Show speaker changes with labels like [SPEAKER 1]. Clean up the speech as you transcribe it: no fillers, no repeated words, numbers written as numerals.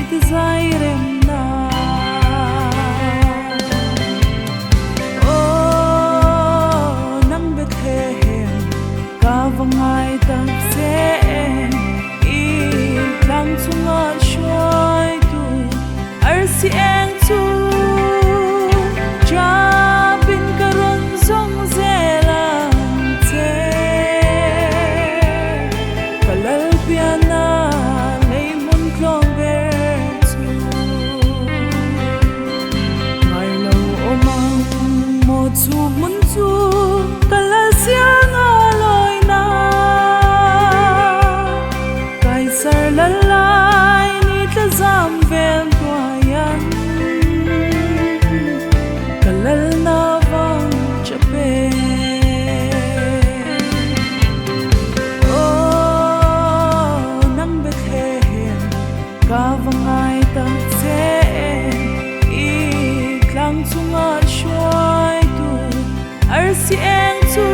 [SPEAKER 1] te zai rem na. Aw nang Bethlehem ka va ngai tak che em, i tlang chunga hruaitu arsi eng chu chapin ka rawn zawng zel ang che. Ka Lalpiana lei hmun tlawm ber chu ngai lo awm ang maw chu hmun chu ka Lalsianga lawina Kaisar lalai ni tla zam vel hnuaian ka lalna vang chape. Aw nang Bethlehem ka va ngai tak che em, i tlang chunga hruaitu arsi eng chu.